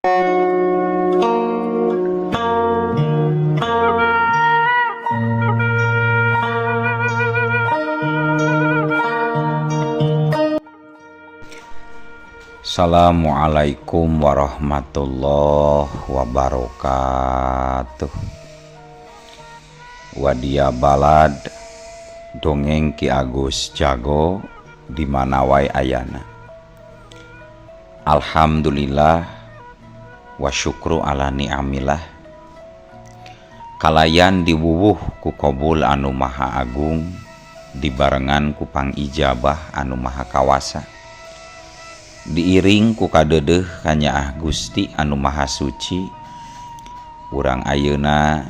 Assalamualaikum warahmatullahi wabarakatuh. Wadia balad dongeng Ki Agus Jago di mana wae ayana. Alhamdulillah wa syukru ala ni'amillah. Kalayan diwuwuh ku qabul anu maha agung dibarengan ku pangijabah anu maha kawasa. Diiring ku kadeudeuh kanyaah Gusti anu maha suci urang ayeuna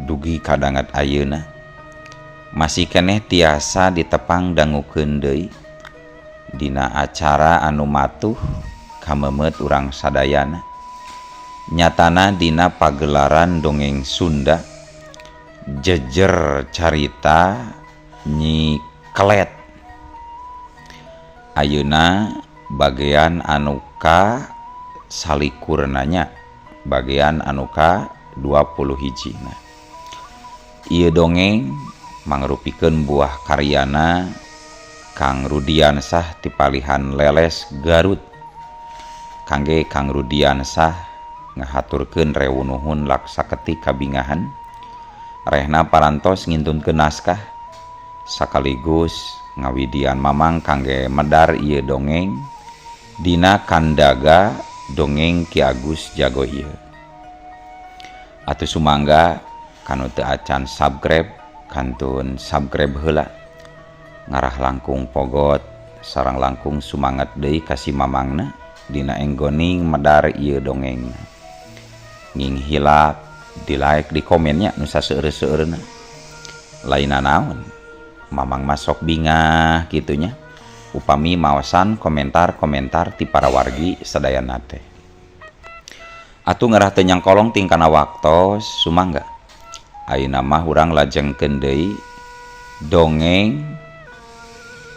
dugi kadangat ayeuna masih keneh tiasa ditepang dangukeun deui dina acara anu matuh kamemet urang sadayana nyatana dina pagelaran dongeng Sunda jejer carita Nyi Kelet ayeuna bagian anuka salikurnanya bagian anuka 20 hijina. Ieu dongeng mangrupikeun buah karyana Kang Rudiansah tipalihan Leles Garut. Kangge Kang Rudiansah ngahaturkeun rewu nuhun laksaketik kabingahan rehna parantos ngintunkeun naskah sakaligus ngawidian mamang kangge medar ieu dongeng dina kandaga dongeng Ki Agus Jago ieu. Atuh sumangga kanu teu acan subscribe kantun subscribe heula ngarah langkung pogot sareng langkung sumangat deui ka si mamangna dina enggoning medar ieu dongeng. Nging hilap di like di komennya nu saseueur-seueurna. Lain naon mamang masok bingah kitunya upami maosan komentar-komentar ti para wargi sadayana teh. Atuh ngarah teu nyangkolong tingkana waktos sumangga. Ayeuna mah urang lajengkeun deui dongeng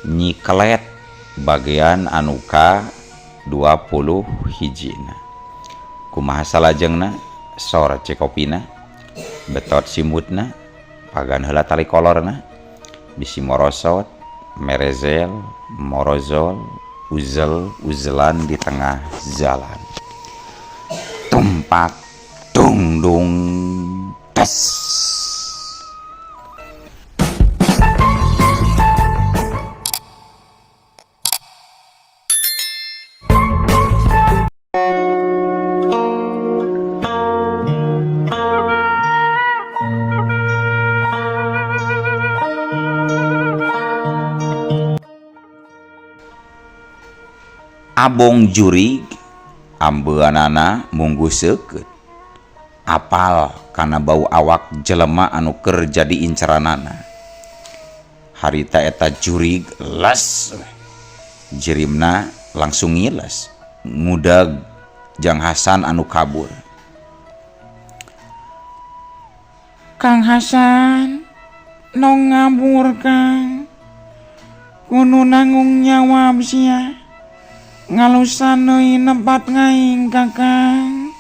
Nyi Kelet bagian anu ka 20 hijina. Kumaha salajengna sor cekopina betot simutna pagan heula tali kolorna bisi morosot merezel morozol uzel uzelan di tengah jalan tumpak dungdung tes. Abong jurig ambeunana munggu seukeut apal kana bau awak jelema anu keur jadi inceranana. Harita eta jurig les jirimna langsung ngiles ngudag Jang Hasan anu kabur. Kang Hasan nong ngabur Kang kudu nanggung jawab sia ngalusan deui nepat ngaing kakang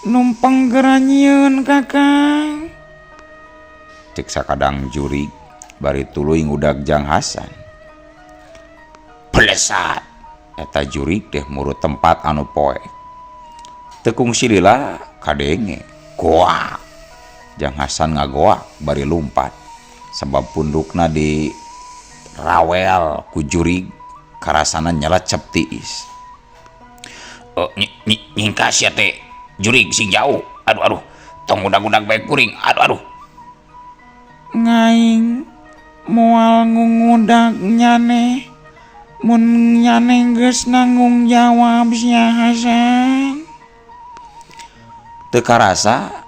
numpang geura nyieun kakang cek sakadang jurig bari tuluy ngudag Jang Hasan. Plesat eta jurig teh murut tempat anu poek teu kungsi lila kadenge goak. Jang Hasan ngagoak bari lumpat sabab pundukna di rawel ku jurig karasana nyelecep tiis. Nyingkas ya teh jurig sing jauh. Aduh aduh tong udag-udag bae kuring. Aduh aduh ngaing moal ngungudag nyane mun nyane geus nanggung jawab sia Hasan. Teu karasa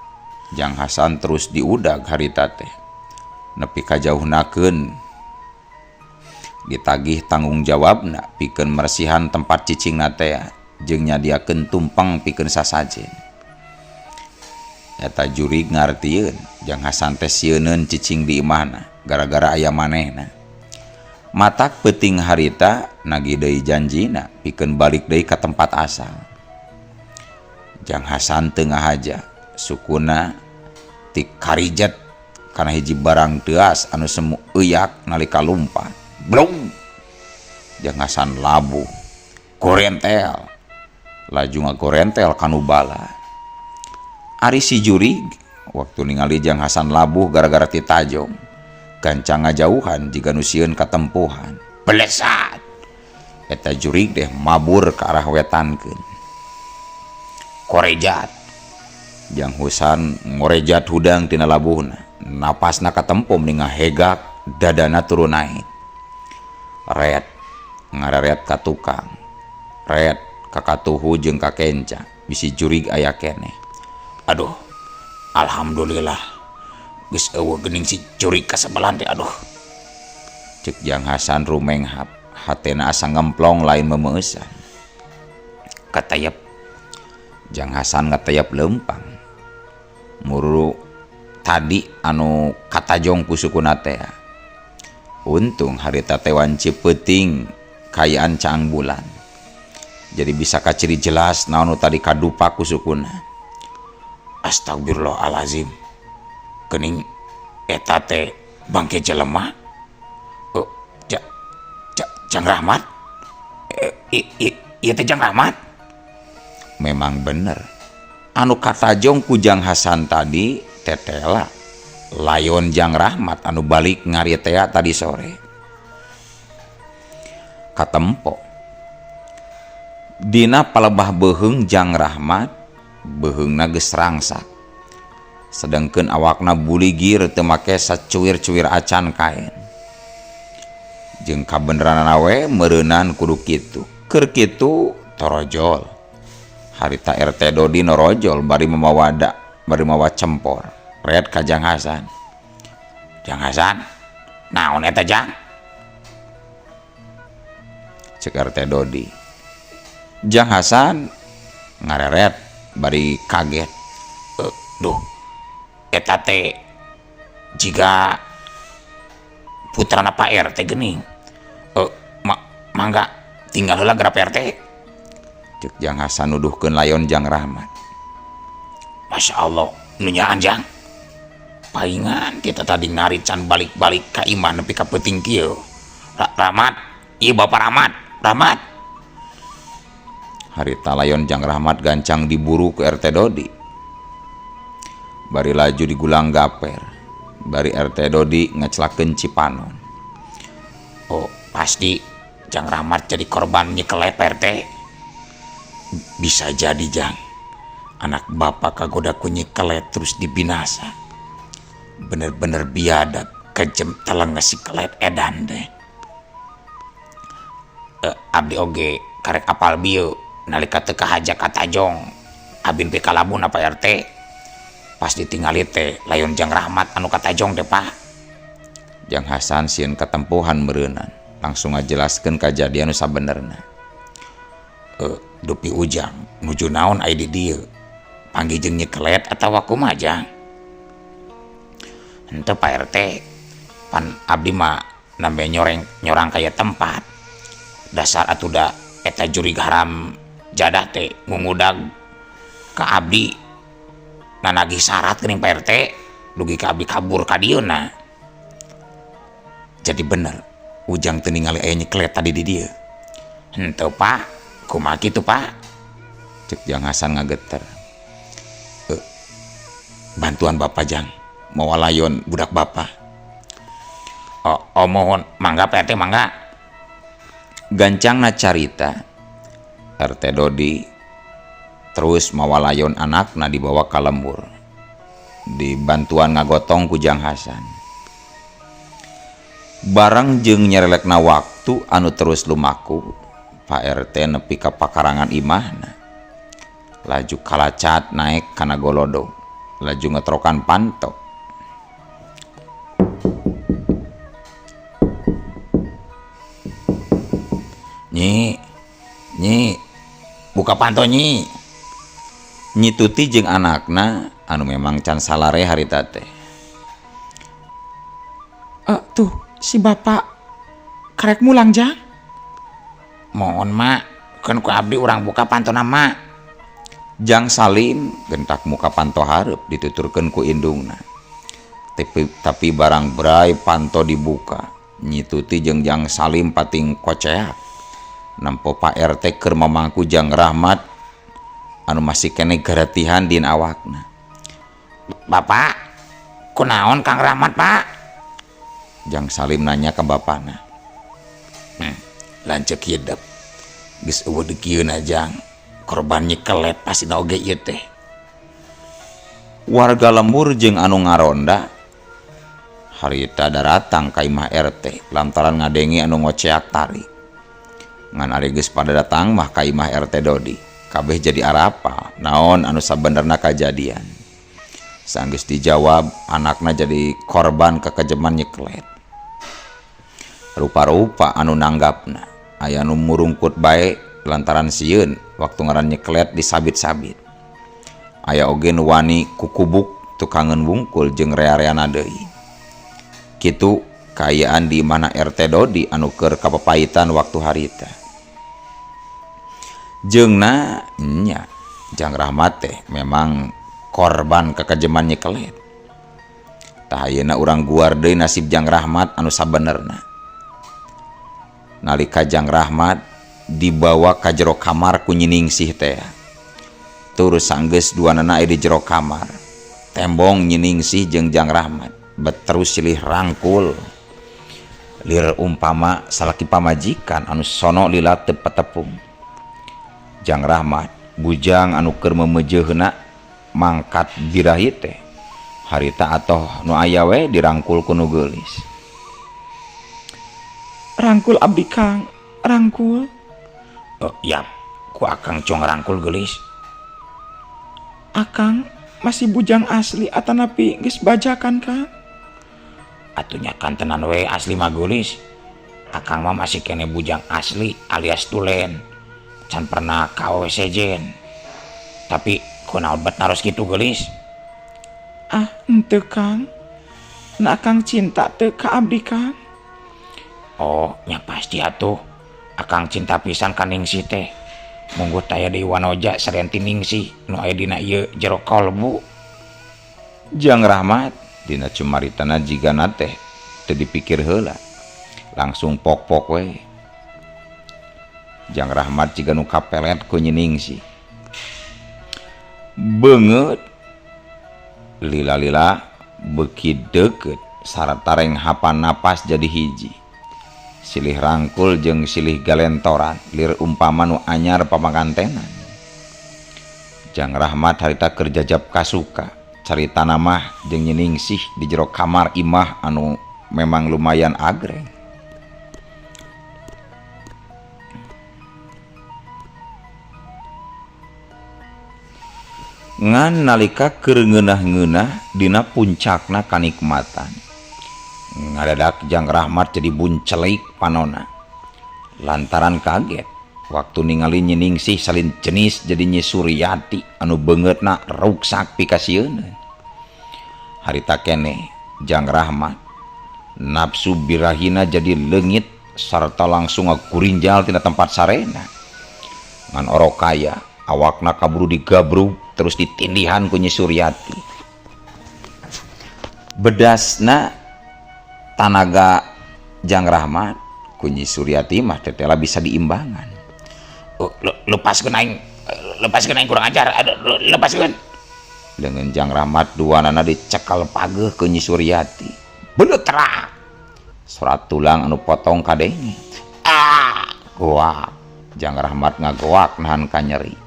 Jang Hasan terus diudag harita teh nepi ka jauhnakeun ditagih tanggung jawabna pikeun mersihan tempat cicingna teh jeung nyadiakeun tumpeng pikeun sasajen. Eta jurig ngartieun Jang Hasan teh sieuneun cicing di imahna gara-gara aya manehna. Matak peuting harita nagih deui janjina pikeun balik deui ka tempat asal. Jang Hasan teu ngahaja sukuna ti karijat kana hiji barang teuas anu semu euyak nalika lumpat. Blung. Jang Hasan labuh gorentel. Laju ngagorentel kanu bala. Ari si jurig waktu ningali Jang Hasan labuh gara-gara ti tajong. Gancang ngajauhan jiga nu sieun katempuhan. Belesat. Eta jurig deh mabur ke arah wetankeun. Korejat. Jang Husan ngorejat hudang tina labuhna. Napasna katempo meni ngahegak, dadana turun naik. Ret ngareret ka tukang. Ret ka katuhu jeung ka kenca. Bisi jurig aya keneh. Aduh, alhamdulillah. Geus eueuh geuning si jurig kasebelan teh aduh. Ceuk Jang Hasan rumenghap, hatena asa ngemplong lain memeusan. Katayep Jang Hasan ngatayap lempang. Muru tadi anu katajong ku sukuna teh. Untung harita teh wanci peuting kayaan caang bulan. Jadi bisa kaciri jelas naon nu tadi kadupa ku sukuna. Astagfirullahalazim. Geuning eta teh bangke jelema. Oh, Jang Rahmat. Ieu teh Jang Rahmat. Memang bener. Anu katajong ku Jang Hasan tadi tetela layon Jang Rahmat anu balik ngaritea tadi sore. Katempo. Dina palebah beuheung Jang Rahmat, beuheungna geus rangsak. Sedengkeun awakna buligir teu make sacuir-cuir acan kaen. Jeung kabeneranana we meureunan kudu kitu. Keur kitu torojol. Harita RT Dodi norojol bari mamawa da, bari mawa cempor. Red ka Jang Hasan. Jang Hasan, naon eta Jang? Cek RT Dodi. Jang Hasan ngareret bari kaget. Duh, eta teh jiga putrana Pak RT geuning. Mangga tinggal heula geura Pak RT. Cek Jang Hasan nuduhkeun layon Jang Rahmat. Masya Allah, nu nyaan Jang. Paingan kita tadi ngarit can balik-balik ka imah nepi ka peuting kieu. Rahmat, ieu Bapak Rahmat, Rahmat. Harita layon Jang Rahmat gancang diburu ku RT Dodi. Bari laju digulang gaper. Bari RT Dodi ngecelakeun Cipanon. Oh, pasti Jang Rahmat jadi korban nyekelet Pak RT. Bisa jadi Jang, anak bapak kagoda ku nyekelet terus dibinasa. Bener-bener biadab, kejem teleng ngasih kelet edan deh. Abdi oge karek apal bieu nalika teu kahaja katajong abin pi kalabun apa RT. Pas ditingali teh layon Jang Rahmat anu katajong teh Pak. Jang Hasan sieun katempuhan meureunnan, langsung ngajelaskeun kajadian nu sabenerna. Dupi Ujang nuju naon aya di dieu? Panggih jeung nyekelet atawa kumaha Jang? Henteu Pak RT, pan abdi mah nambe nyorang kaya tempat. Dasar atuh da eta jurig haram jadah teh ngungudag ka abdi nanagih syarat geuning Pak RT, dugi ka abdi kabur ka dieu na. Jadi bener Ujang teu ningali aya nyekelet tadi di dieu. Henteu Pak, kumaha kitu Pak? Cek Jang Hasan ngageter. Bantuan Bapak Jang, mawa layon budak Bapak. Oh, oh mohon, mangga Pak RT mangga. Gancangna carita RT Dodi terus mawa layon anakna dibawa ka lembur. Dibantuan ngagotong ku Jang Hasan. Barang jeung nyerelekna waktu anu terus lumaku, Pak RT nepi ka pakarangan imahna. Laju kalacat naek kana golodo, laju ngetrokan panto. Nyi, nyi, buka panto nyi. Nyi Tuti jeung anakna anu memang can salare harita teh. Tuh si bapak karek mulang Jang. Mohon mak, kan ku abdi urang buka pantona mak. Jang Salim gentak muka panto hareup dituturkeun ku indungna. Tapi barang bray panto dibuka, Nyi Tuti jeung Jang Salim pating koceak. Nempo Pak RT keur mamangku Jang Rahmat anu masih keneh garatihan dina awakna. Bapak, kunaon Kang Rahmat, Pak? Jang Salim nanya ka bapana. Lanceuk hidup. Geus eueuh deukieuna Jang. Korban Nyi Kelet pasti oge ieu teh. Warga lembur jeung anu ngaronda harita daratang ka imah RT lantaran ngadenge anu ngoceak tari. Ngan ari geus pada datang mah ka imah RT Dodi. Kabeh jadi arapa naon anu sabenerna kajadian. Sanggeus dijawab anakna jadi korban kekejeman Nyi Kelet. Rupa-rupa anu nanggapna aya nu murungkut bae lantaran sieun waktu ngaran Nyi Kelet disabit-sabit. Aya oge nu wani kukubuk tukangeun wungkul jeung rea-reana deui. Kitu kaayaan di mana RT Dodi anu keur kapapahitan waktu harita. Jeung na nya Jang Rahmat teh memang korban kekejeman Nyi Kelet. Tah ayeuna urang guar deui nasib Jang Rahmat anu sabenerna. Nalika Jang Rahmat dibawa ka jero kamar ku Nyi Ningsih teh. Terus sanggeus duanana aya di jero kamar. Tembong Nyi Ningsih jeung Jang Rahmat bet terus silih rangkul. Lir umpama salaki pamajikan anu sono lila teu patepung. Jang Rahmat bujang anu keur memejeuhna mangkat birahi teh. Harita atoh nu aya we dirangkul ku nu geulis. Rangkul abdi Kang, rangkul. Oh, yap, ku akang cong rangkul geulis. Akang masih bujang asli atanapi geus bajakan Kang? Atuh nya kantenan we asli mah geulis. Akang mah masih kene bujang asli alias tulen. Can pernah ka awewe sejen. Tapi kunaon bet naros kitu geulis? Ah, henteu Kang. Na akang cinta teu ka abdi Kang? Oh, nya pasti atuh. Akang cinta pisan ka Ningsih teh. Mungguh taya deui wanoja salian ti Ningsih nu aya dina ieu jero kolbu. Jang Rahmat dina cumaritana jigana teh teu dipikir heula. Langsung pok-pok we. Jang Rahmat jiga nu kapelet ku Nyi Ningsih. Beungeut lila-lila beuki deukeut sarta renghapan napas jadi hiji. Silih rangkul jeung silih galentoran lir umpama nu anyar pamakantenan. Jang Rahmat harita keur jajab kasuka caritana mah jeung Nyi Ningsih di jero kamar imah anu memang lumayan agreng. Ngan nalika keur ngeunah-ngeunah dina puncakna kanikmatan. Ngadadak Jang Rahmat jadi buncelik panona. Lantaran kaget waktu ningali Nyi Ningsih salin jenis jadi Nyi Suryati anu beungeutna ruksak pikasieun. Harita keneh Jang Rahmat nafsu birahina jadi leungit sarta langsung ngagurinjal tina tempat sarena. Ngan orok kaya awakna kaburu digabrug terus ditindihan ku Nyi Suryati. Bedasna tanaga Jang Rahmat ku Nyi Suryati mah tetela bisa diimbangan. Oh, lepaskeun aing, lepaskeun aing kurang ajar, aduh, lepaskeun. Leungeun Jang Rahmat duanana dicekal pageuh ku Nyi Suryati. Beletrak. Surat tulang anu potong kadenge. Ah, goak. Jang Rahmat ngagoak nahan kanyeri.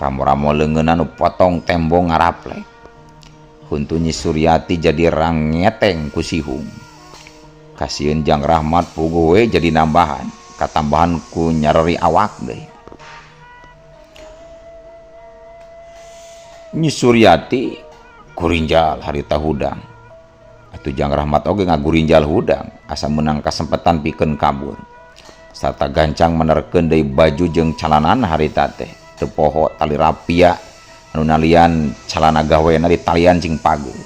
Ramo-ramo leungeun anu potong tembong ngaraplek. Huntu Nyi Suryati jadi rangeteng ku sihung. Kasieun Jang Rahmat puguh we jadi nambahan, katambahan ku nyareri awak deui. Nyi Suryati gurinjal harita hudang. Atuh Jang Rahmat oge ngagurinjal hudang asa meunang kasempetan pikeun kabur. Sarta gancang menerkeun deui baju jeung calanana harita teh. Teu poho tali rapia anu nalian calana gawena ditalian cing pageul.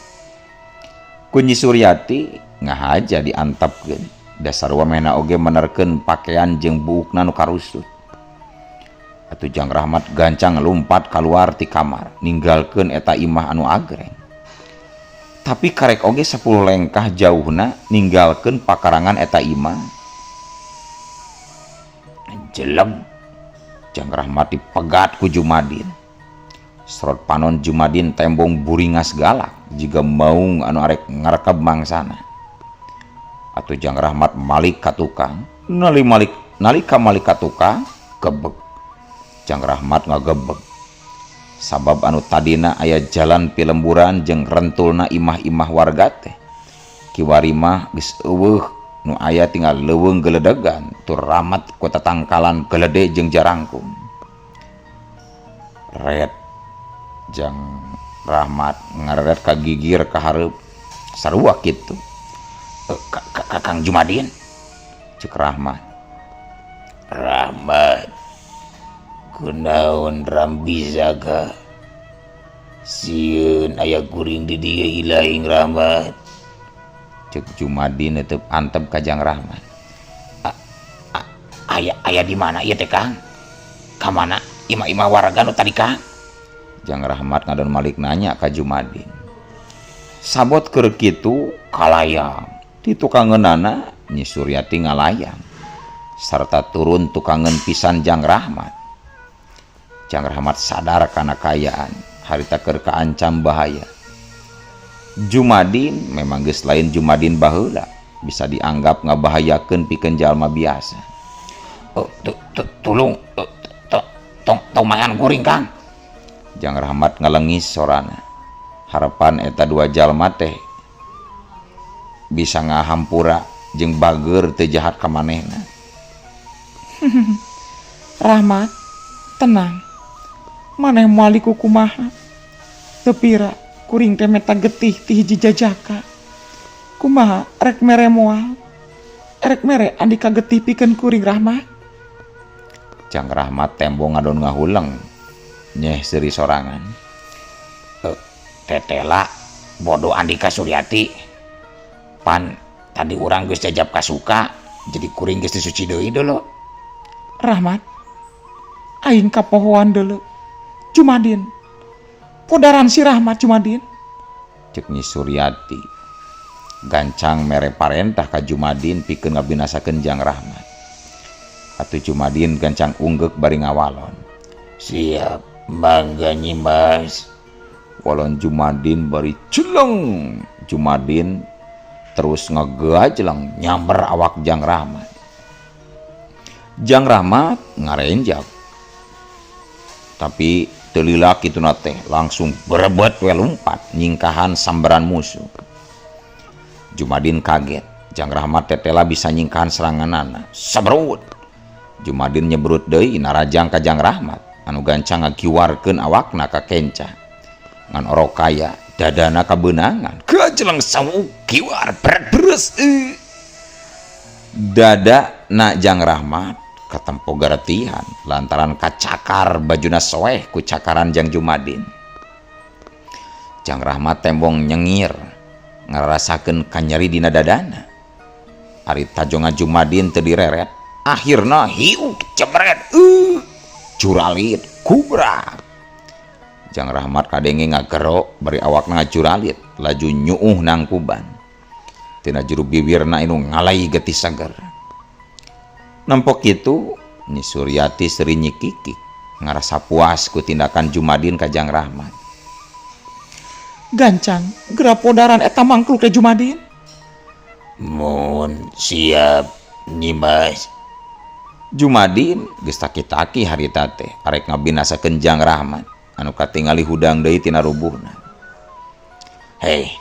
Ku Nyi Suryati ngahaja diantepkeun. Dasar wamehna oge menerkeun pakaian jeung buukna nu karusut. Atuh Jang Rahmat gancang lumpat kaluar ti kamar ninggalkeun eta imah anu agreng. Tapi karek oge 10 lengkah jauhna ninggalkeun pakarangan eta imah. Jeleng Jang Rahmat dipegat ku Jumadin. Serot panon Jumadin tembong buringas galak jiga maung anu arek ngarekeb mangsana. Atuh Jang Rahmat malik ka tukang, nalika malik ka tukang gebeg. Jang Rahmat ngagebeg. Sabab anu tadina aya jalan pilemburan jeung rentulna imah-imah warga teh. Kiwari mah geus eueuh nu aya tinggal leuweung geledegan tur ramat ku tatangkalan gelede jeung jarangkung. Red Jang Rahmat ngareret ka gigir ka hareup sarua kitu. Kakang Jumadin cek Rahmat. Rahmat kunaon rambizaga sieun aya kuring di dieu ilahing Rahmat cek Jumadin netep antep ka Jang Rahmat. Aya di mana ieu teh Kang? Ka mana imah-imah warga nu tadi Kang? Jang Rahmat ngadon malik nanya ka Jumadin. Sabot keur kitu kalayang ti tukangeunana Nyi Suryati ngalayang sarta turun tukangeun pisan Jang Rahmat. Jang Rahmat sadar kana kaayaan harita keur kaancam bahaya. Jumadin memang geus lain Jumadin baheula, bisa dianggap ngabahayakeun pikeun jalma biasa. Oh, tulung tong mangan kuring Kang. Jang Rahmat ngalengis sorana. Harapan eta dua jalma teh bisa ngahampura jeung bager teu jahat ka manehna. Rahmat, tenang. Maneh moal dikukumaha. Teu pira kuring teh meta getih ti hiji jajaka. Kumaha rek mere moal? Rek mere andika getih pikeun kuring Rahmat? Jang Rahmat tembong ngadon ngahuleng nyeh seuri sorangan. Tetela bodoh Andika Suryati. Pan tadi urang geus jajab kasuka jadi kuring geus disuci deui deuleu. Rahmat, aing kapohoan deuleu. Jumadin, podaran si Rahmat Jumadin. Cek Nyi Suryati gancang mere parentah ka Jumadin pikeun ngabinasakeun Jang Rahmat. Atuh Jumadin gancang unggeuk bari ngawalon. Siap mangga Nyi Mas. Walon Jumadin bari celeng. Jumadin terus ngagajleng nyamber awak Jang Rahmat. Jang Rahmat ngarenjak. Tapi teu lila kituna teh langsung berebet we lumpat nyingkahan sambaran musuh. Jumadin kaget. Jang Rahmat tetela bisa nyingkahan seranganana. Sebrut. Jumadin nyebrut deui narajang ka Jang Rahmat anu gancang ngakiwarkeun awakna ka kenca. Ngan orok kaya dadana kabeunangan. Gajeleng sawu kiwar beres. Dada na Jang Rahmat katempo garetihan lantaran kacakar bajuna soeh ku cakaran Jang Jumadin. Jang Rahmat tembong nyengir ngarasakeun kanyeri dina dadana. Ari tajongan Jumadin teu direret, akhirna hiuk jebret juralit kubrak. Jang Rahmat kadenge ngagero bari awakna ngajuralit laju nyuuh nangkuban. Tina juru bibirna anu ngalai getih seger. Nempok kitu Nyi Suryati seri nyikikik ngarasa puas ku tindakan Jumadin ka Jang Rahmat. Gancang geura podaran eta mangkluk teh Jumadin. Mun siap Nyi Mas. Jumadin geus taki-taki harita teh arek ngabinasakeun Jang Rahmat anu katingali hudang deui tina rubuhna. Hei,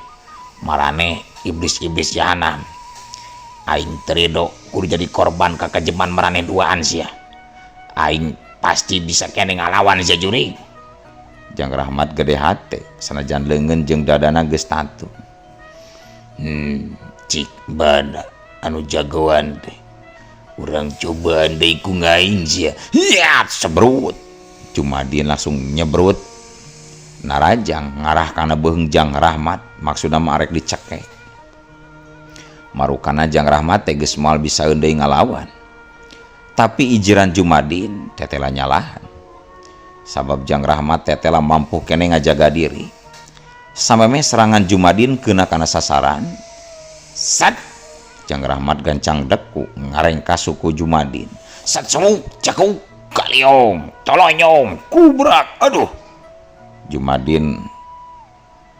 marane iblis-iblis jahanam. Aing terido kudu jadi korban kakejeman marane duaan sia. Aing pasti bisa kene ngalawan sia jurig. Jang Rahmat gede hate sanajan leungeun jeung dadana geus tatu. Cik bana anu jagoan teh. Urang cobaan deui ku ngaing sia. Hiat sebrut. Jumadin langsung nyebrut. Narajang ngarah kana beuheung Jang Rahmat maksudna mah arek dicekek. Marukana Jang Rahmat teh geus moal bisa deui ngalawan. Tapi ijiran Jumadin tetela nyalahan. Sabab Jang Rahmat tetela mampu keneh ngajaga diri. Samemeh serangan Jumadin kena kana sasaran. Sat! Jang Rahmat gancang deku ngarengka suku Jumadin. Sat suk cakuk kaliong tolonyong kubrak aduh. Jumadin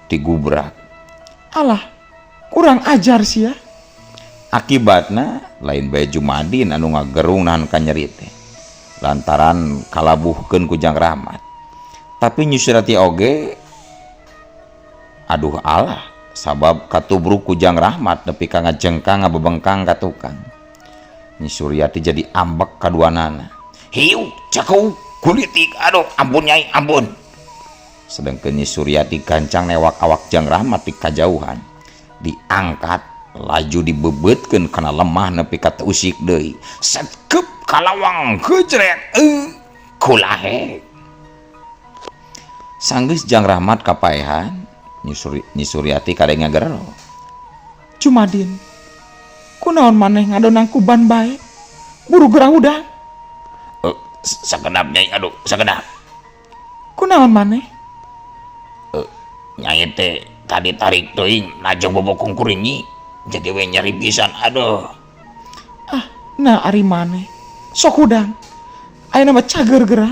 digubrak. Alah, kurang ajar sia. Akibatna lain bae Jumadin anu ngagerung nahan kanyeri teh. Lantaran kalabuhkeun ku Jang Rahmat. Tapi Nyi Suryati oge aduh alah sabab katubruk ku Jang Rahmat nepi ka ngajengkang ngabebengkang ka tukang. Nyi Suryati jadi ambek kaduanana. Hiu cakuk kulitik aduh ampun nyai ampun. Sedangkan Nyi Suryati gancang newak awak Jang Rahmat di kajauhan. Diangkat laju dibebetkeun kana lemah nepi ka teu usik deui. Sekep kalawang gejrek kulahe. Sanggeus Jang Rahmat kapaehan, Nyi Suryati kadenge ngagero. Jumadin, kunaon maneh ngadonang kuban bae? Buru gerah hudang. Sakedap nyai aduh sakedap. Kunaon maneh? Nyai teh tadi tarik teuing najong bobokong kuring nyi. Jadi we nyeri pisan aduh. Ah, nah ari maneh. Sok hudang. Ayeuna mah cager geura.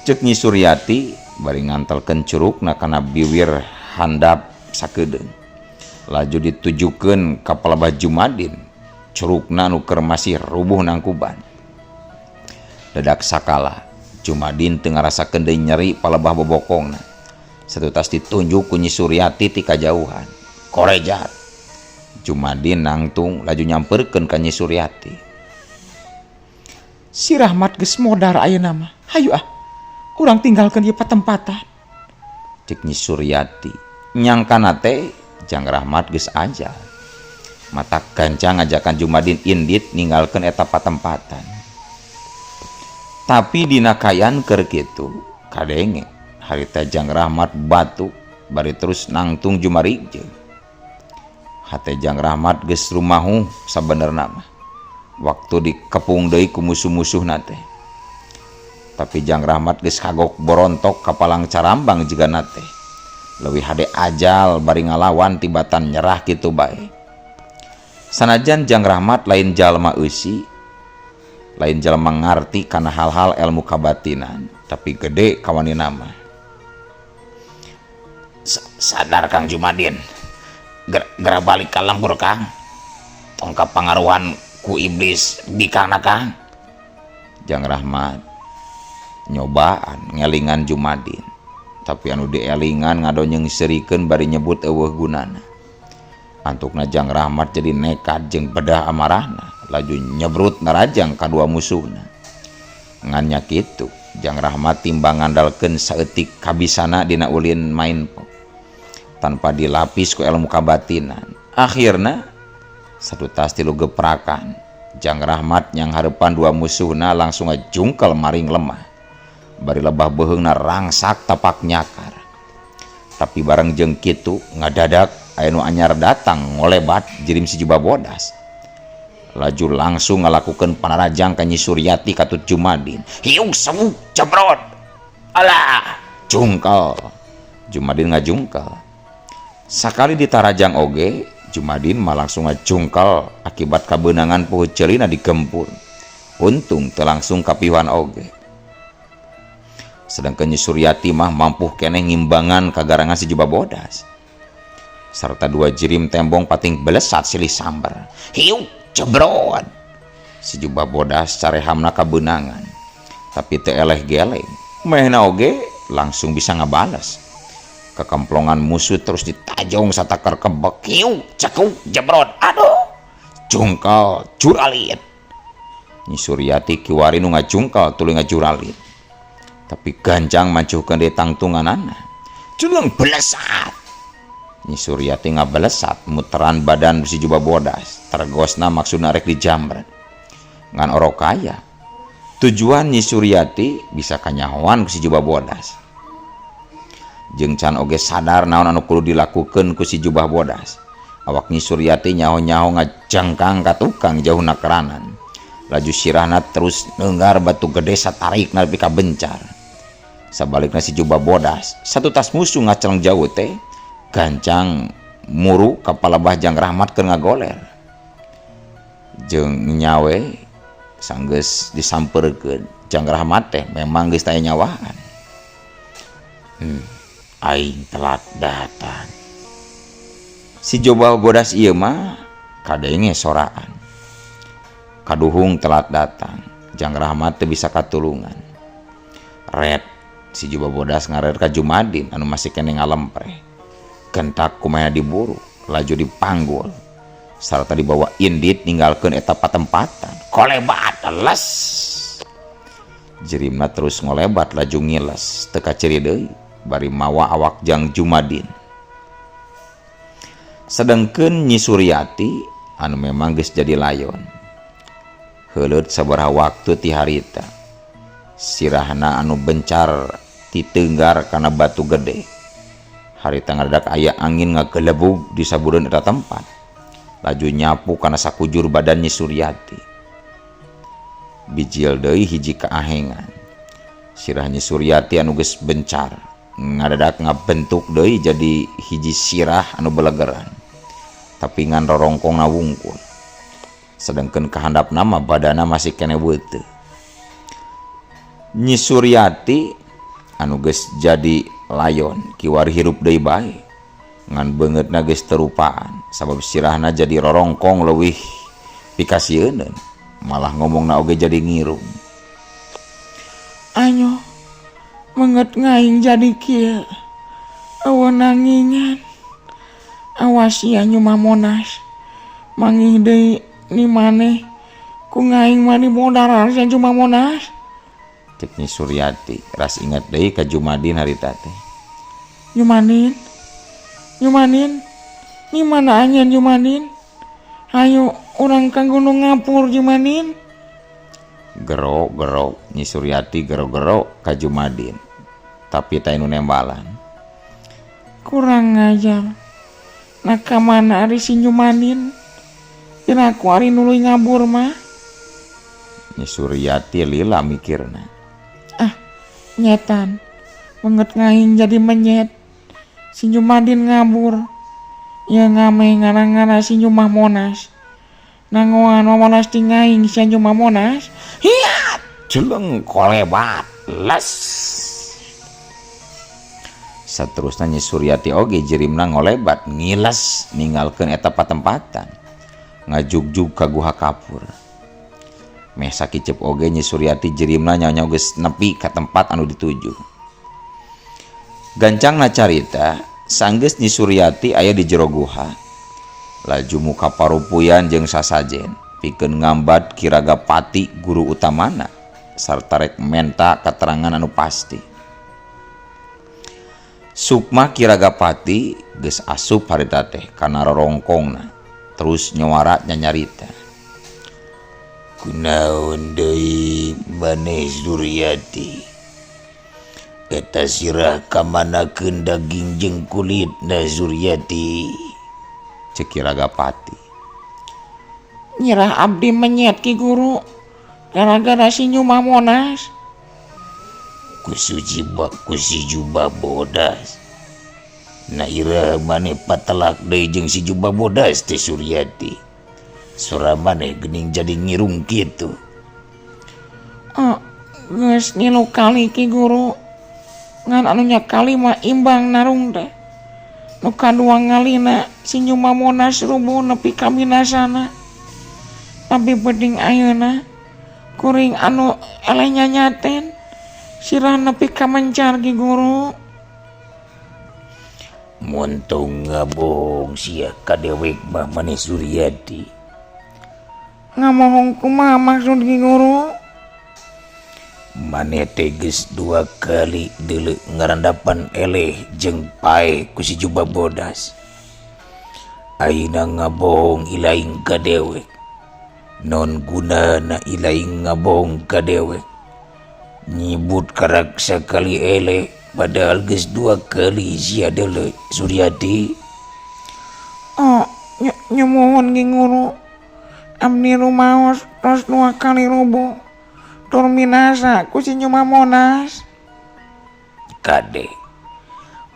Ceuk Nyi Suryati bari ngantelkeun curugna kana biwir handap sakedeung. Laju ditujukeun ka palebah Jumadin. Curugna nu keur masih rubuh nangkuban. Dadak sakala Jumadin teu ngarasakeun deui nyeri palebah bobokongna. Satutas ditunjuk ku Nyi Suryati ti kajauhan. Korejat. Jumadin nangtung laju nyamperkeun ka Nyi Suryati. Si Rahmat geus modar ayeuna mah. Hayu ah, urang tinggalkeun ieu patempatan. Cek Nyi Suryati. Nyangkana teh Jang Rahmat geus ajal. Mata gancang ngajakan Jumadin indit ninggalkeun eta patempatan. Tapi dina kayan keur kitu kadenge harita Jang Rahmat batu bari terus nangtung jumarijeng. Hate Jang Rahmat geus rumahu sabenerna mah. Waktu dikepung deui ku musuh-musuhna teh. Tapi Jang Rahmat geus kagok borontok kapalang carambang jigana teh. Leuwih hade ajal bari ngalawan tibatan nyerah kitu bae. Sanajan Jang Rahmat lain jalma eusi, lain jalma ngarti kana hal-hal ilmu kabatinan, tapi gede kawanina mah. Sadar Kang Jumadin. Gera balik ka lembur Kang. Tong kapangaruhan ku iblis bikangna Kang. Jang Rahmat nyobaan ngelingan Jumadin, tapi anu dielingan ngadonyeng serikeun bari nyebut eueuh gunana. Antukna Jang Rahmat jadi nekat jeung bedah amarahna, laju nyebrut narajang kadua musuhna. Ngan nya kitu, Jang Rahmat timbang ngandalkeun saeutik kabisana dina ulin main pok tanpa dilapis ku ilmu kabatinan. Akhirna satutas tilu geprakan, Jang Rahmat yang hareupan dua musuhna langsung ngajungkel maring lemah. Bari lebah beuheungna rangsak tapak nyakar. Tapi bareng jeung kitu ngadadak aya nu anyar datang ngolebat jirim si jubah bodas. Laju langsung ngalakukeun panarajang ka Nyi Suryati katut Jumadin. Hiung sewu jebrot. Alah, jungkel. Jumadin ngajungkel. Sakali ditarajang oge, Jumadin mah langsung ngajungkel akibat kabeunangan poho ceulina digempur. Untung teu langsung kapiwan oge. Sedangkan Nyi Suryati mah mampuh keneh ngimbangan kagarangan si jubah bodas. Sarta dua jirim tembong pating belesat silih sambar. Hiu jebrot. Si jubah bodas carehamna kabeunangan. Tapi teu eleh geleng. Mehna oge langsung bisa ngabales. Kekemplongan musuh terus ditajong satakar kebek. Hiu cekuk jebrot. Aduh. Jungkal juralit. Nyi Suryati kiwari nu ngajungkal tuluy ngajuralit. Tapi gancang mancuhkeun deui tangtunganana. Jeleng belesat. Nyi Suryati ngabelesat muteran badan si jubah bodas. Tergosna maksudna rek dijamret. Ngan orok kaya. Tujuan Nyi Suryati bisa kanyahoan ku si jubah bodas. Jeung can oge sadar naon anu kudu dilakukeun ku si jubah bodas. Awak Nyi Suryati nyaho-nyaho ngajengkang ka tukang jauhna keranan. Laju sirahna terus neunggar batu gede satarikna nepi ka bencar. Sabalikna si jubah bodas, satutas musuh ngaceleng jauh teh, gancang muru ka palebah Jang Rahmat keur ngagoler. Jeung nyawe sanggeus disampeurkeun Jang Rahmat teh memang geus taya nyawaan. Aing telat datang. Si jubah bodas ieu mah kadenge soraan. Kaduhung telat datang, Jang Rahmat teu bisa katulungan. Red si jubah bodas ngarer ka Jumadin anu masih keneh ngalempreh. Gentak kumaha diburu, laju dipanggul. Sarta dibawa indit ninggalkeun eta patempatan. Kolebat les. Jirimna terus ngolebat laju ngiles, teu kaciri deui bari mawa awak Jang Jumadin. Sedengkeun Nyi Suryati anu memang geus jadi layon. Heuleut sabaraha waktu ti harita. Sirahna anu bencar titenggar kana batu gede. Harita ngadadak aya angin ngagelebug di sabureun eta tempat. Laju nyapu kana sakujur badan Nyi Suryati. Bijil deui hiji kaahengan. Sirah Nyi Suryati anu geus bencar ngadadak ngabentuk deui jadi hiji sirah anu belegeran. Tapi ngan rorongkongna wungkul. Sedengkeun kahandapna mah badana masih keneh weuteuh. Nyi Suryati anu geus jadi layon kiwari hirup deui bae. Ngan beungeutna geus teu rupaan sabab sirahna jadi rorongkong leuwih pikasieuneun. Malah ngomongna oge jadi ngirung. Anyo beungeut ngaing jadi kieu. Eueuh nangingan. Awas sia Nyuma Monas. Mangih deui ni maneh ku ngaing mah dimodarar sia Nyuma Monas. Cek Nyi Suryati ras inget deui ka Jumadin harita teh. Jumadin. Jumadin. Di mana anjeun Jumadin? Hayu urang ka Gunung Ngapur Jumadin. Gero-gero Nyi Suryati gero-gero ka Jumadin. Tapi teh nu nembalan. Kurang ngajar. Nah ka mana ari si Jumadin? Piraku ari nuluy ngabur mah. Nyi Suryati lila mikirna. Ah, nyetan. Beungeut ngaing jadi menyet. Si Jumadin ngabur. Ieu ngame ngara-ngara si Jumah Monas. Nangoan wawalas ti ngaing si Jumah Monas. Hiat! Jeleng kolebat les. Saterusna Nyi Suryati oge jirimna ngolebat ngiles ninggalkeun eta patempatan. Ngajugjug ka guha kapur. Meh sakiceup oge Nyi Suryati jirimna nyawa-nyawa geus nepi ka tempat anu dituju. Gancangna carita, sanggeus Nyi Suryati aya di jero guha. Laju muka parupuyan jeung sasajen, pikeun ngambat Ki Ragapati guru utamana sarta rek menta katerangan anu pasti. Sukma Ki Ragapati geus asup harita teh kana rorongkongna, terus nyuara nyanyarita. Kunaon deui maneh Suryati? Eta sirah kamanakeun daging jeung kulitna Suryati? Cek Ki Ragapati. Nyirah abdi menyet Ki Guru gara-gara si Nyuma Monas. Ku si jubah bodas. Na ira maneh patelak deui jeung si jubah bodas teh Suryati. Sora maneh geuning jadi ngirung kitu. Oh, geus ngilu kali Ki Guru. Ngan anu nyakali mah imbang narung teh. Nu kadua ngalina si Nyuma Monas rubuh nepi ka minasana. Tapi penting ayeuna kuring anu eleh nyanyaten sirah nepi ka mencar Ki Guru. Montong ngabohong sia ka dewek mah maneh Suryati. Ngabohong kumaha maksud Ki Guru? Maneh teh geus 2 kali deuleu ngarandapan eleh jeung pae ku si jubah bodas. Ayeuna ngabohong ilaing ka dewek. Non gunana ilaing ngabohong ka dewek. Nyibut karak sakali eleh padahal geus 2 kali sia deuleu Suryati. Oh, nyumohon Ki Guru. Abdi rumaos tos dua kali rubuh tur minasa ku si Nyuma Monas. Kade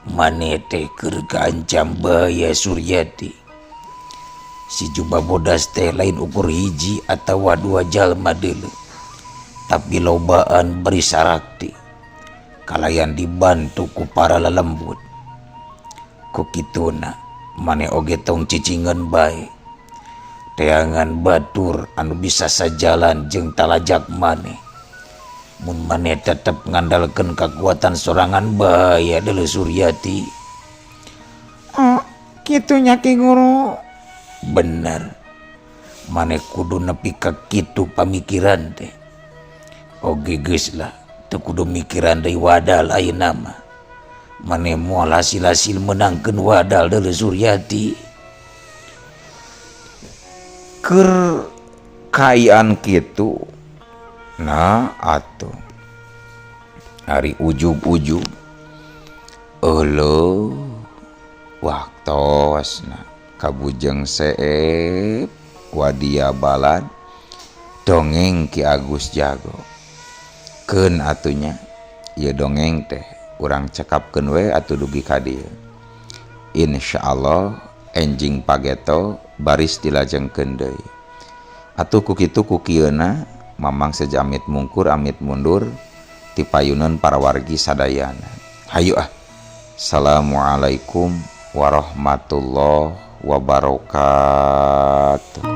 maneh teh keur kaancam bahaya Suryati. Si Jumba Bodas teh lain ukur hiji atawa dua jalma deuleu, tapi lobaan bari sarakti kalayan dibantu ku para lelembut. Ku kituna maneh oge tong cicingeun bae, teangan batur anu bisa sajalan jeung talajak maneh. Mun maneh tetep ngandalkeun kakuatan sorangan bahaya deuleu Suryati. Oh, kitu nya Ki Guru. Bener, maneh kudu nepi ka kitu pamikiran teh. Oge geus lah, teu kudu mikiran deui wadal ayeuna mah. Maneh moal hasil-hasil meunangkeun wadal deuleu Suryati. Keur kaayaan kitu nah atuh ari ujug-ujug euleuh waktosna kabujeng seep wadia balad dongeng Ki Agus Jago keun atunya ieu dongeng teh urang cekapkeun we atuh dugi ka dieu. Insyaallah enjing pageto baris dilajengkeun deui. Atuh ku kitu ku kieuna Mamang seja amit mungkur amit mundur ti payuneun para wargi sadayana. Hayu ah. Assalamualaikum warahmatullahi wabarakatuh.